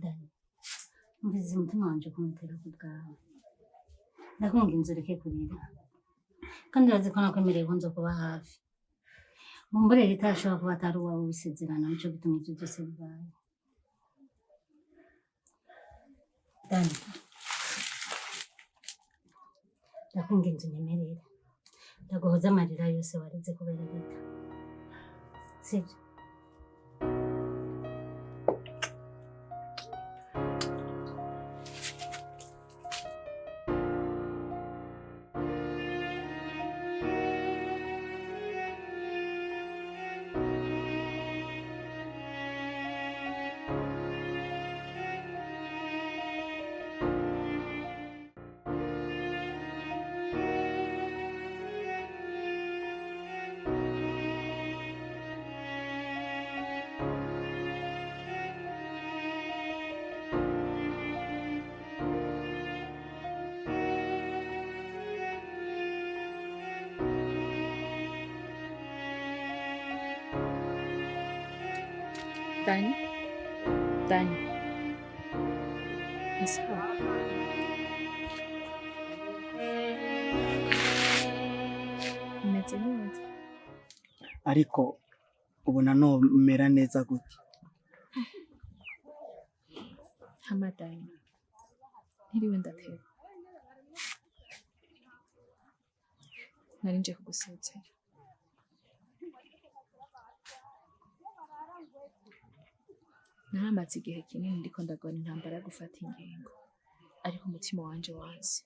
Dani, umviriza umutima wanje kumutera ku bwawe. Ndakwinginze ureke kurira. Kandi urazi ko nakwemereye ko nzokuba hafi. Mumbure Rita ashobora kuba atari uwawe w'isezerano, nico gituma ivyo byose bibaye. Dani, ndakwinginze unyemerere. Ndaguhoza amarira yose warize kubera Rita. Sibyo? Dani, Dani, ni sawa? Umeze neza? Ariko ubona nomera neza gute? Hama Dani, ntiriwe ndateba, nari nje kugusezera. Naramaze igihe kinini ndiko ndagwana intambara yo gufata ingingo, ariko umutima wanje wanse.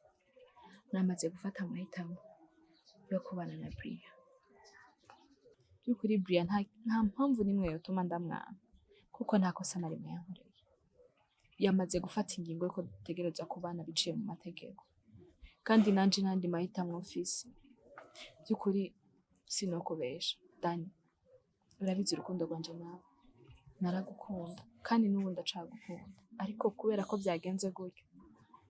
Namaze gufata amahitamo yo kubana na Brian. By'ukuri Brian nta mpamvu n'imwe yotuma ndamwanga, kuko nta kosa na rimwe yankoreye. Yamaze gufata ingingo yuko dutegerezwa kubana biciye mu mategeko, kandi nanje ntandi mahitamwo mfise. By'ukuri sinokubesha Dani, urabizi urukundo rwanje nawe, naragukunda kandi n'ubu ndacagukunda, ariko kubera ko byagenze gutyo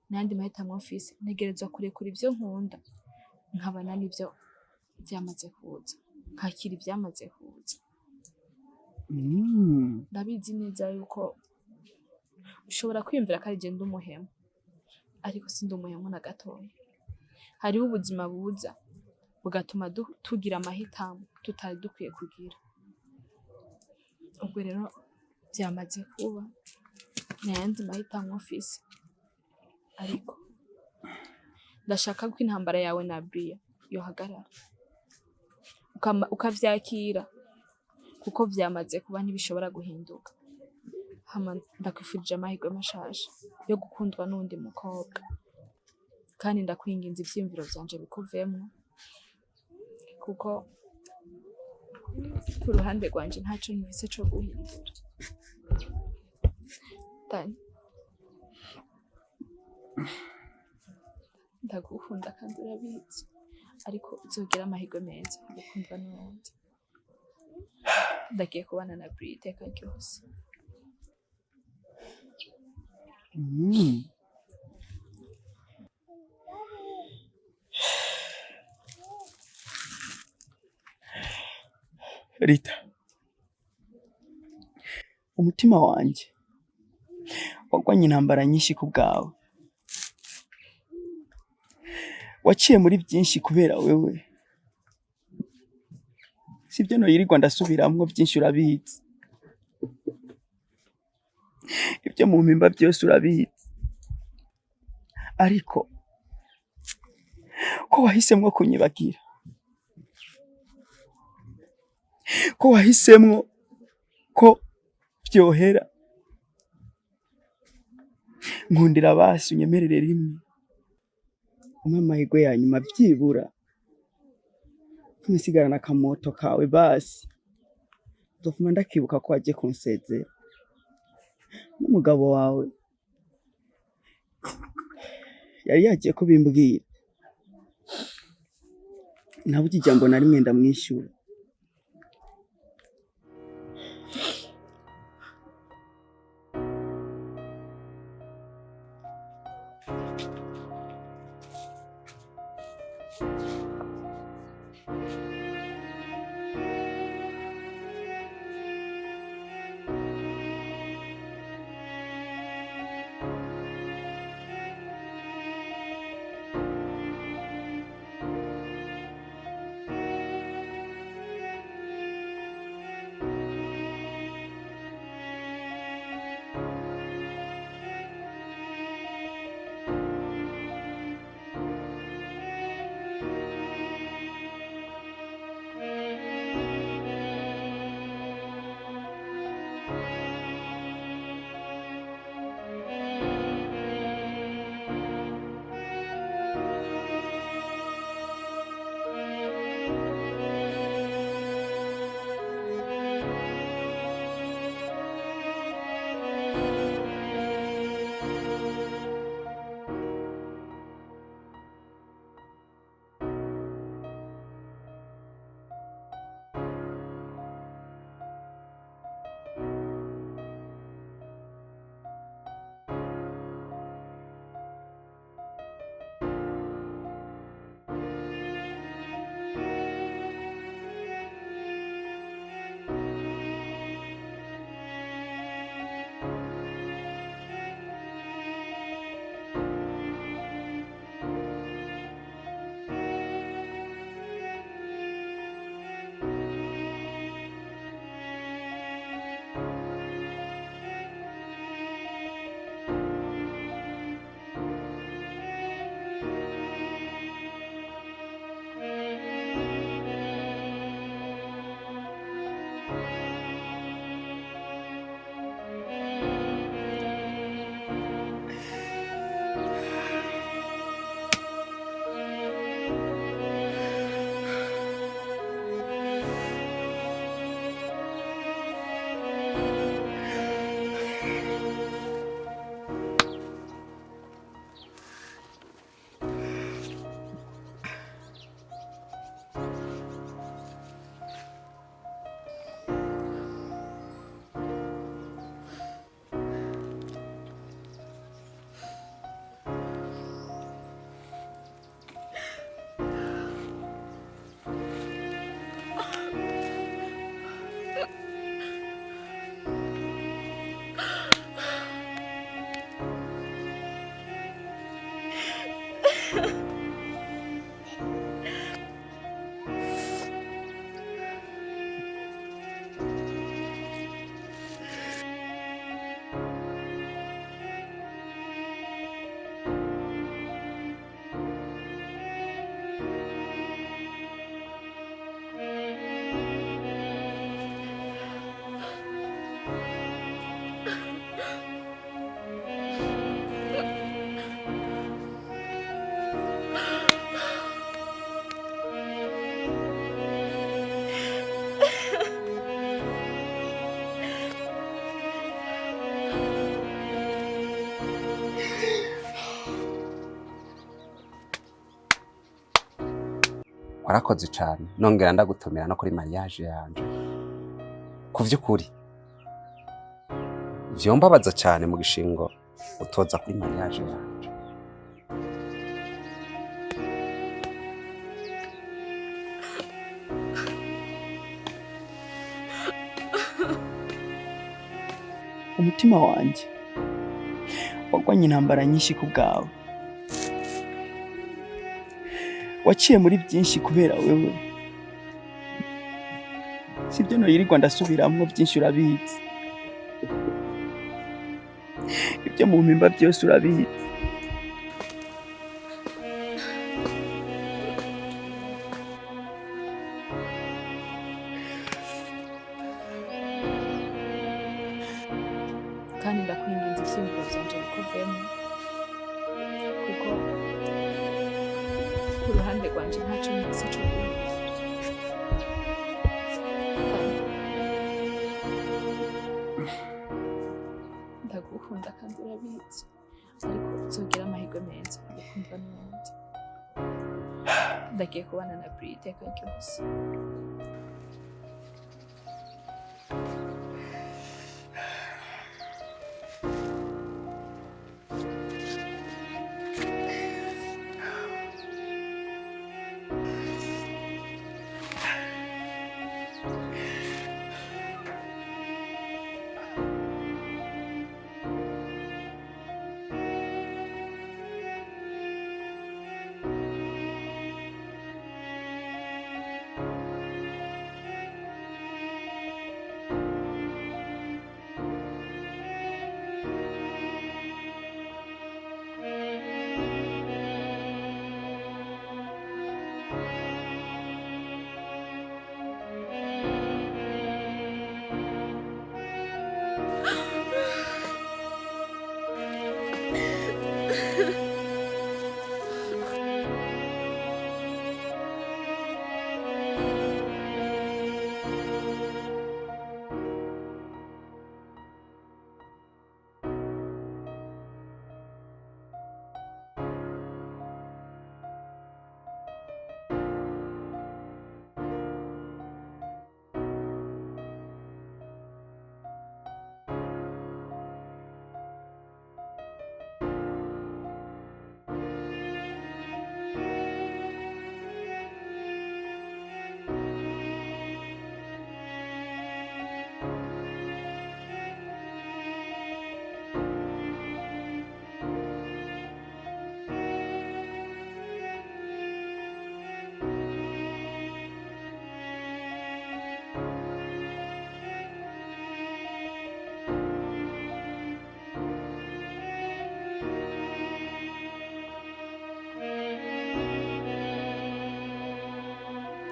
n'ayandi mahitamwo mfise, ntegerezwa kurekura ivyo nkunda nkabana n'ivyo vyamaze kuza, nkakira ivyamaze kuza. Ndabizi neza yuko ushobora kwiyumvira ko ari je ndi umuhemu, ariko sindi umuhemu na gatoya. Hariho ubuzima buza bugatuma tugira amahitamo tutari dukwiye kugira. Ubwo rero vyamaze kuba, ntayandi mahitamo mfise, ariko ndashaka ko intambara yawe na Brian yohagarara, ukavyakira, kuko vyamaze kuba ntibishobora guhinduka. Hama ndakwifurije amahirwe mashasha yo gukundwa n'uwundi mukobwa, kandi ndakwinginze ivyiyumviro vyanje bikuvemwo, kuko ku ruhande rwanje ntaco nkifise co guhindura. Dani, ndagukunda kandi urabizi, ariko uzogira amahirwe meza yo gukundwa n'uwundi. Ndagiye kubana na Bri iteka ryose. Rita, umutima wanje wagwanye intambara nyinshi ku bwawe, waciye muri byinshi kubera wewe. Sibyo noyirirwa ndasubiramwo byinshi, urabizi ibyo mu mpimba byose urabizi, ariko ko wahisemwo kunyibagira, ko wahisemwo ko byohera, nkundira basi unyemerere rimwe umpe amahirwe ya nyuma, byibura nsigarana akamoto kawe, basi nzofuma ndakibuka ko wagiye kunsezera n'umugabo wawe yari yagiye kubimbwira, nabuze ijambo na rimwe ndamwishyura. Warakoze cyane, nongera ndagutumira no kuri mariage yanje. Ku vy'ukuri vyombabaza cyane mu gishingo utoza kuri mariage yanje. Umutima wanjye wagwanye intambara nyinshi ku bwawe, waciye muri byinshi kubera wewe. Sibyo, noyirirwa ndasubiramwo byinshi, urabizi. Ibyo mu mpimba byose urabizi. Kandi ndakwinginze, ivyiyumviro vyanje bikuvemo, kuko ku ruhande rwanje ntaco nzi co guhindura. Ndagukunda kandi urabizi, ariko uzogira amahirwe meza yo gukundwa n'uwundi. Ndagiye kubana na Bri iteka ryose.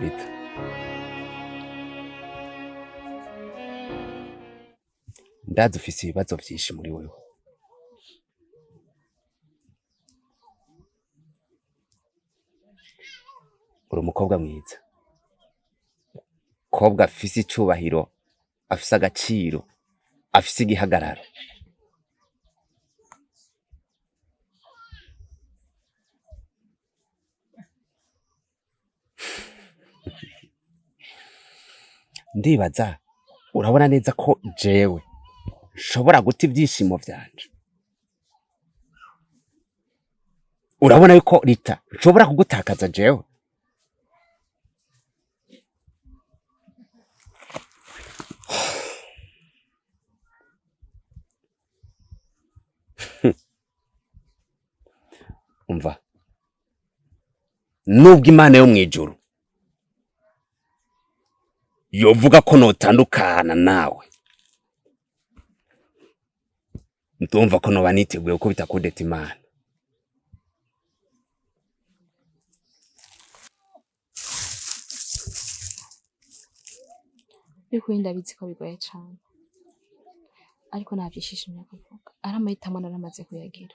Rita, ndazi ufise ibibazo vyinshi muri wewe. Uri umukobwa mwiza, kobwa afise icubahiro, afise agaciro, afise igihagararo. Ndibaza urabona neza ko jewe nshobora guta ibyishimo vyanje. Urabona yuko Rita nshobora kugutakaza jewe? Umva, nubwo Imana yo mw'ijuru yovuga ko notandukana nawe, ndumva ko noba niteguye gukubita kudeta Imana. By'ukuri ndabizi ko bigoye cane, ariko navyishishimye kuvuga ari amahitamo naramaze kuyagira.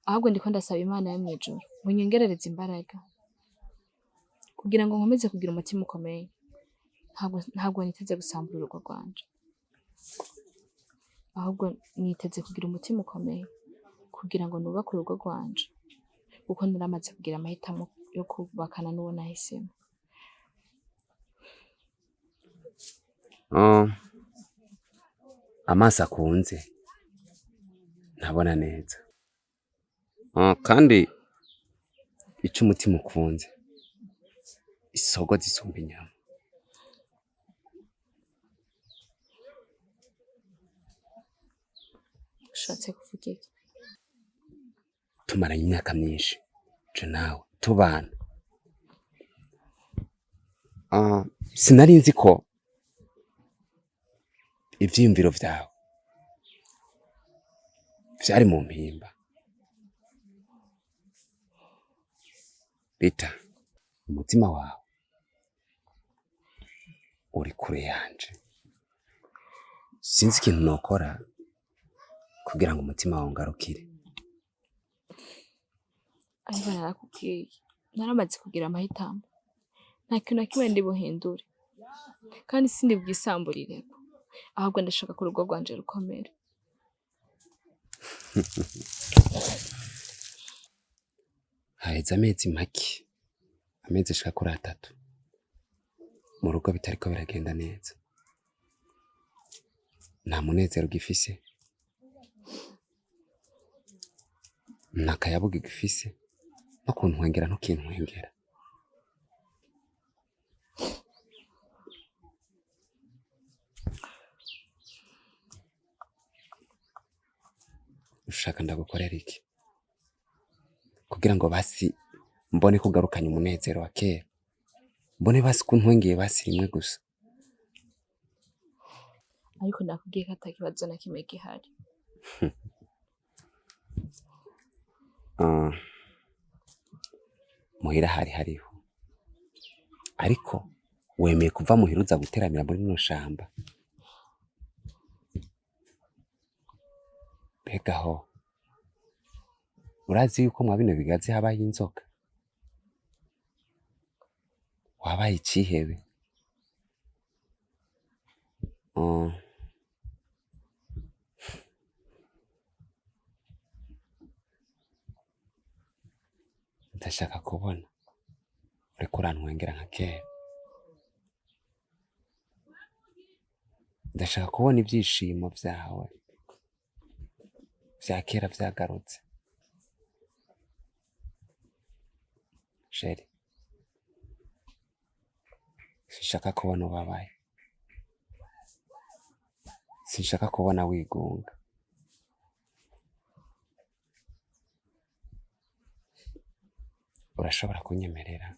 Ahubwo ndiko ndasaba Imana yo mw'ijuru ngo inyongerereze imbaraga kugira ngo nkomeze kugira umutima ukomeye. Ntabwo niteze gusambura urugo rwanje, ahubwo niteze kugira umutima ukomeye kugira ngo nubake urugo rwanje, kuko naramaze kugira amahitamo yo kubakana n'uwo nahisemo. Amaso akunze ntabona neza. Kandi ico umutima ukunze isogo zisumba inyama. Ushatse kuvuga iki? Tumaranye imyaka myinshi je nawe tubana. Sinari nzi ko ivyiyumviro vyawe vyari mu mpimba. Rita, umutima wawe uri kure yanje. Sinzi ikintu nokora kugira ngo umutima wawe ungarukire. Ariko narakubwiye, naramaze kugira amahitamo, nta kintu na kimwe ndi buhindure, kandi sindi bwisamburireko, ahubwo ndashaka ko urugo rwanje rukomera. Haheze amezi make, amezi ashika kuri 3, mu rugo bitariko biragenda neza. Nta munezero ugifise, nta kayabuga ugifise, no kuntwengera ntukintwengera. Ushaka ndagukorera iki kugira ngo basi mbone kugarukanya umunezero wa kera, mbone basi kuntwengeye basi rimwe gusa? Ariko nakubwiye ko ata kibazo na kimwe gihari. Muhira hari hariho, ariko wemeye kuva muhira uza guteramira muri rino shamba. Mbega ho urazi yuko mwa bino bigazi habayo inzoka? Wabaye icihebe. Ndashaka kubona uriko urantwengera nka kera. Ndashaka kubona ibyishimo vyawe vya kera vyagarutse. Chérie, sinshaka kubona ubabaye, sinshaka kubona wigunga. Urashobora kunyemerera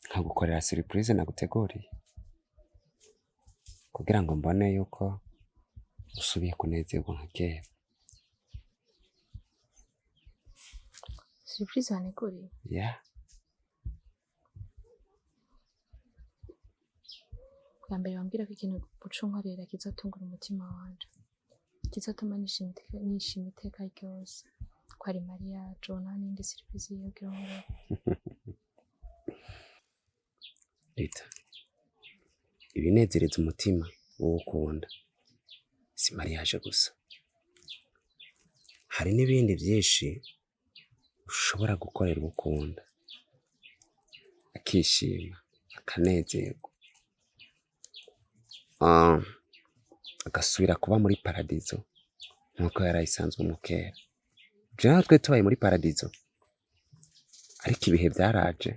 nkagukorera surprise naguteguriye kugira ngo mbone yuko usubiye kunezerwa nka kera? Surprise waneguriye? Yeah. Bwa mbere wambwira ko ikintu uca unkorera kizatungura umutima wanje, kizatuma nishima iteka ryose, ko ari mariage, nta n'indi surprise yogira unkorera. Rita, ibinezereza umutima wowe ukunda si mariage gusa, hari n'ibindi byinshi ushobora gukorera uwo ukunda. Akishima, akanezerwa, Ah, agasubira kuba muri paradizo nk'uko yari ayisanzwemo kera. Jewe natwe tubaye muri paradizo, ariko ibihe byaraje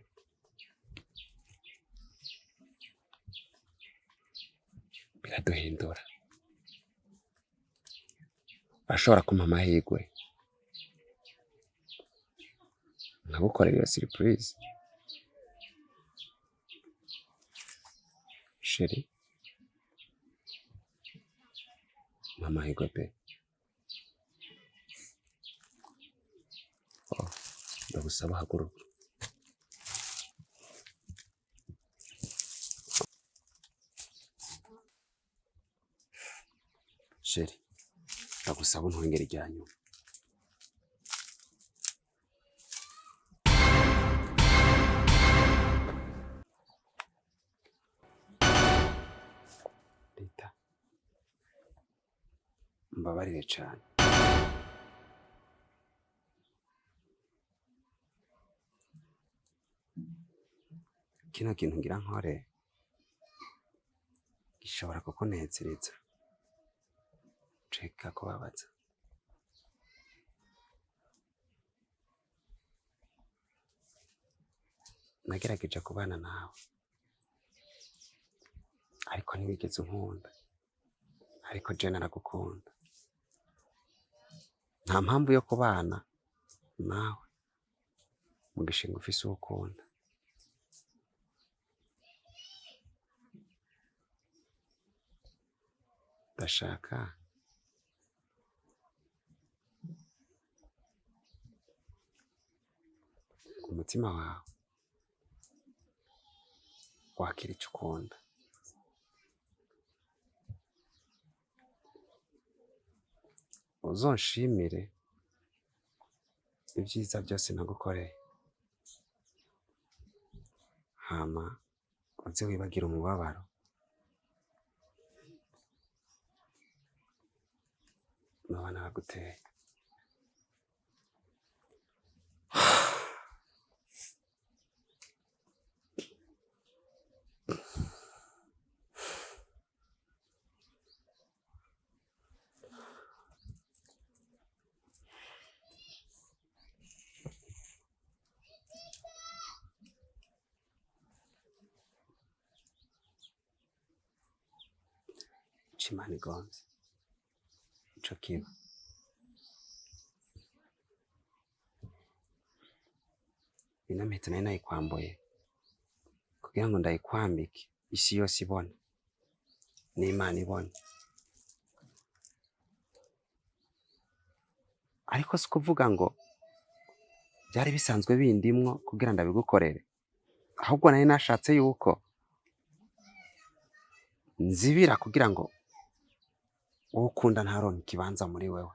biraduhindura. Urashobora kumpa amahirwe nkagukorera iyo surprise, chérie? Mpa amahirwe pe. Oh, ndagusaba haguruka. Chérie, ndagusaba untwengere irya nyuma. Rita, mbabarire cane. Kino kintu ngira nkore gishobora kukunezereza canke kubabaza. Nagerageje kubana nawe, ariko ntiwigeze unkunda, ariko je naragukunda. Nta mpamvu yo kubana nawe mu gishingo ufise uwo ukunda. Ndashaka umutima wawe wakira ico ukunda. Uzonshimire ibyiza byose nagukoreye, hama uze wibagire umubabaro noba naraguteye. Ico Imana igomvye nico kiba. Ino mpeta nari nayikwambuye kugira ngo ndayikwambike isi yose ibone n'Imana ibone, ariko si ukuvuga ngo byari bisanzwe bindimwo kugira ndabigukorere, ahubwo nari nashatse yuko nzibira kugira ngo uwo ukunda ntaronke ikibanza muri wewe,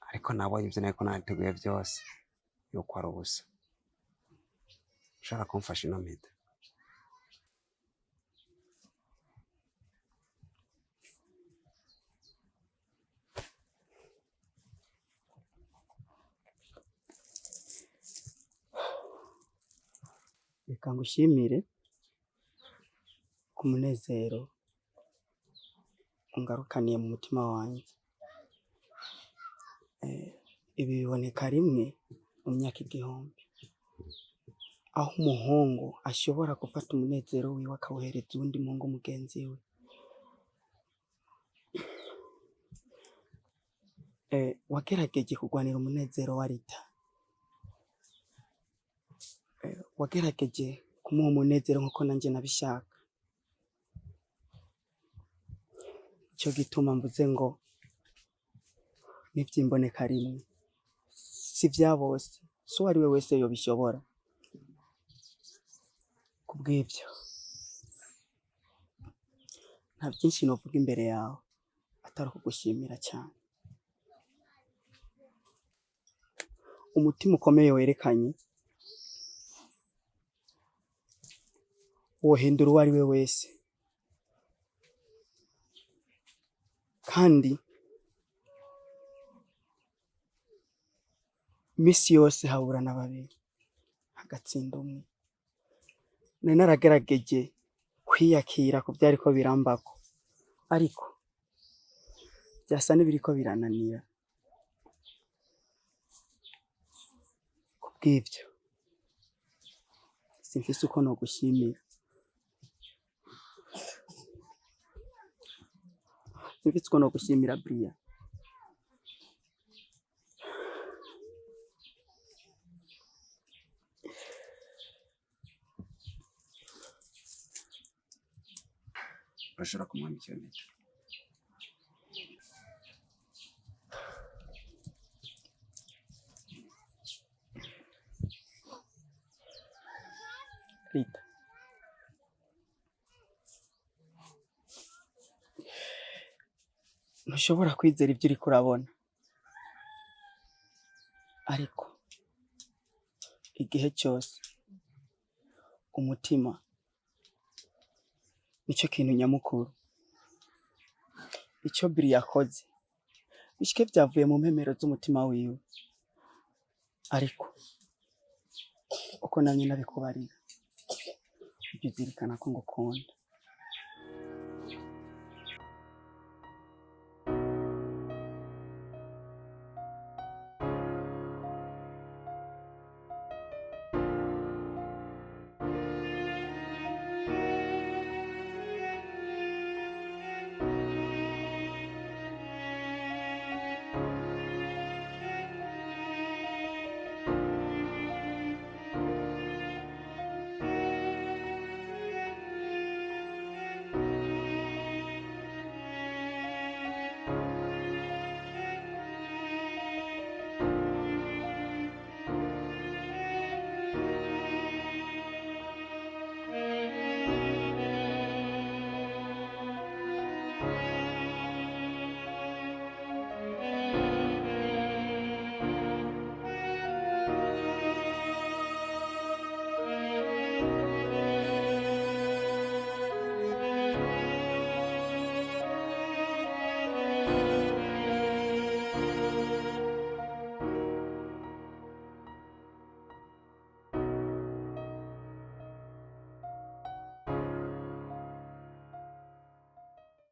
ariko nabonye ivyo nariko nateguye vyose yuko ari ubusa. Ushobora kumfasha ino mpeta? Reka ngushimire ku munezero ungarukaniye mu mutima wanje. Ibi biboneka rimwe mu myaka 1000, aho umuhungu ashobora gufata umunezero wiwe akawuhereza uwundi muhungu mugenzi we. Wagerageje kurwanira umunezero wa Rita, wagerageje kumuha umunezero nkuko nanje nabishaka. Ico gituma mvuze ngo nivyimboneka rimwe, si vya bose, si uwari we wese yobishobora. Kubw'ivyo nta vyinshi novuga imbere yawe atari ukugushimira cane. Umutima ukomeye werekanye wohindura uwo ari we wese, kandi imisi yose haburana babiri hagatsinda umwe. Nari naragerageje kwiyakira ku byariko birambako, ariko byasa n'ibiriko birananira. Kubw'ibyo simfise uko nogushimira, simfise uko nogushimira Bria. Urashobora kumwambika iyo mpeta. Rita, ntushobora kwizera ibyo uriko urabona, ariko igihe cyose umutima nicyo kintu nyamukuru. Icyo Biri yakoze bishike byavuye mu mpemero z'umutima wiwe, ariko uko namye nabikubarira, ujye uzirikana ko ngukunda.